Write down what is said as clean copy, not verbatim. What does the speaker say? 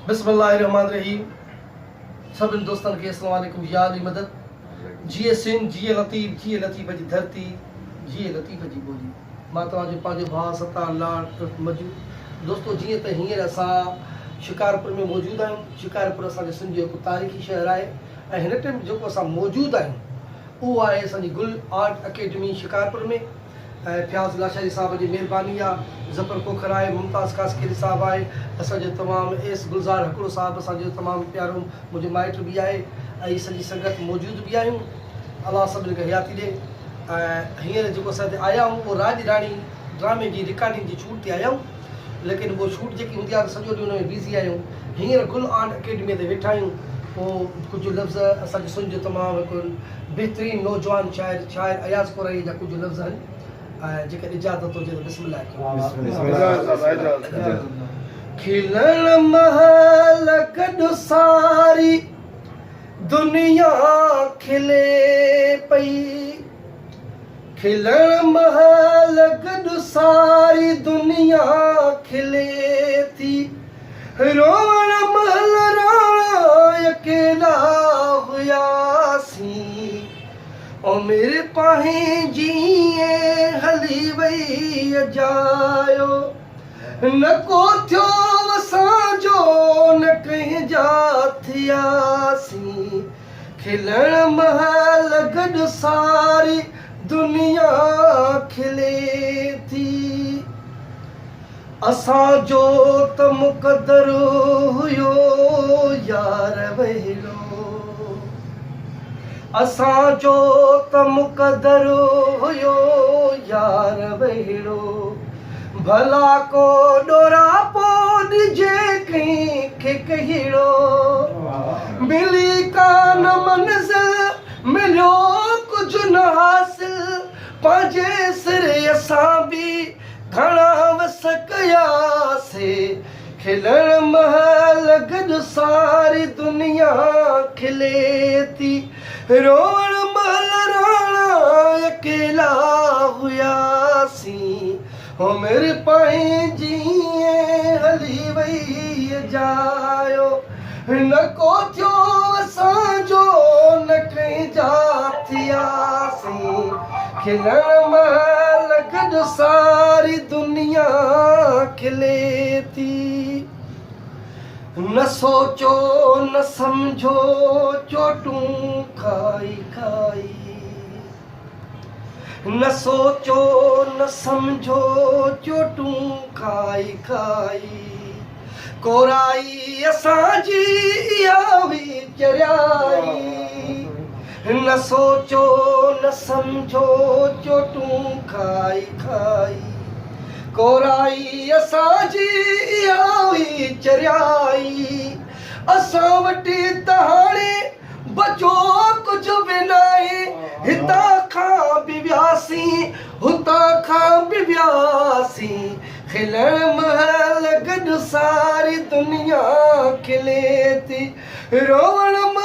بسم الله الرحمٰن الرحيم سڀني دوستن کي اسلام عليڪم يا علي مدد جيئي سنڌ جيئي لطيف جيئي لطيف جي ڌرتي جيئي لطيف جي ٻولي مان توهان جو پنهنجو ڀاء ستار لاڙ عرف مجو دوستو جيئن ته هينئر اسان شڪارپور ۾ موجود آهيون شڪارپور اسان جي سنڌ جو هڪ تاريخي شهر آهي ۽ هن ٽيم جيڪو اسان موجود آهيون اهو آهي اسان جي گل آرٽ اڪيڊمي شڪارپور ۾ ۽ فياض لاشاري صاحب جي مهرباني آ ظفر کوکر آهي ممتاز خاصخيلي صاحب آهي اسان جو تمام ايس گلزار هڪڙو صاحب اسان جو تمام پيارو منهنجو مائٽ به آهي ۽ سڄي سنگت موجود به آهيون الله سڀني کي حياتي ڏي ۽ هينئر جيڪو اسان هتي آيا آهيون اهو راڄ راڻي ڊرامي جي رڪارڊنگ جي شوٽ تي آيا آهيون ليڪن اهو شوٽ جيڪي هوندي آهي ته سڄو ڏينهن ان ۾ بيزي آهيون. هينئر گل آرٽ اڪيڊميء تي ويٺا آهيون. پوء ڪجهه لفظ اسان جي سنڌ جو تمام هڪ بهترين نوجوان شاعر شاعر اياز ڪورائيء جا ڪجهه لفظ آهن ۽ جيڪڏهن اجازت هجي ته بسم الله ڪيو. کلڻ مهل گڏ ساري دنيا کلي پئي. کلڻ مهل گڏ ساري دنيا کلي ٿي، روئڻ مهل راڻا اڪيلا هياسين، عمر پنهنجي ائين هلي وئي اجايو، نه ڪو ٿيو اسان جو نه ڪنهن جا ٿياسين. کلڻ مهل گڏ ساري دنيا کلي ٿي. اسان جو ته مقدر هيو يار وهلو. اسان جو ته مقدر هيو يار وهلو. ڀلا ڪو ڏوراپو ڏجي ڪنهن کي ڪهڙو. ملي ڪانه منزل مليو ڪجهه نه حاصل. پنهنجي سر اسان به گهڻا وس ڪياسي. کلڻ مهل گڏ ساري دنيا کلي ٿي. روئڻ مهل راڻا اڪيلا هياسين. عمر پنهنجي ائين هلي وئي اجايو. نه ڪو ٿيو اسان جو نه ڪنهن جا ٿياسين. کلڻ مهل گڏ ساري دنيا کلي ٿي. نه سوچو نه سمجهو چوٽون کائي کائي. نه سوچو نه سمجهو چوٽون کائي کائي. ڪورائي اسان جي اها هئي چريائي. نه سوچو نه سمجهو چوٽون کائي کائي. ڪورائي اسان جي اها هئي چريائي. اسان وٽ ته هاڻي بچو ڪجهه به ناهي. هتان کان به وياسين هتان کان به وياسين. کلڻ مهل گڏ ساري دنيا کلي ٿي. روئڻ.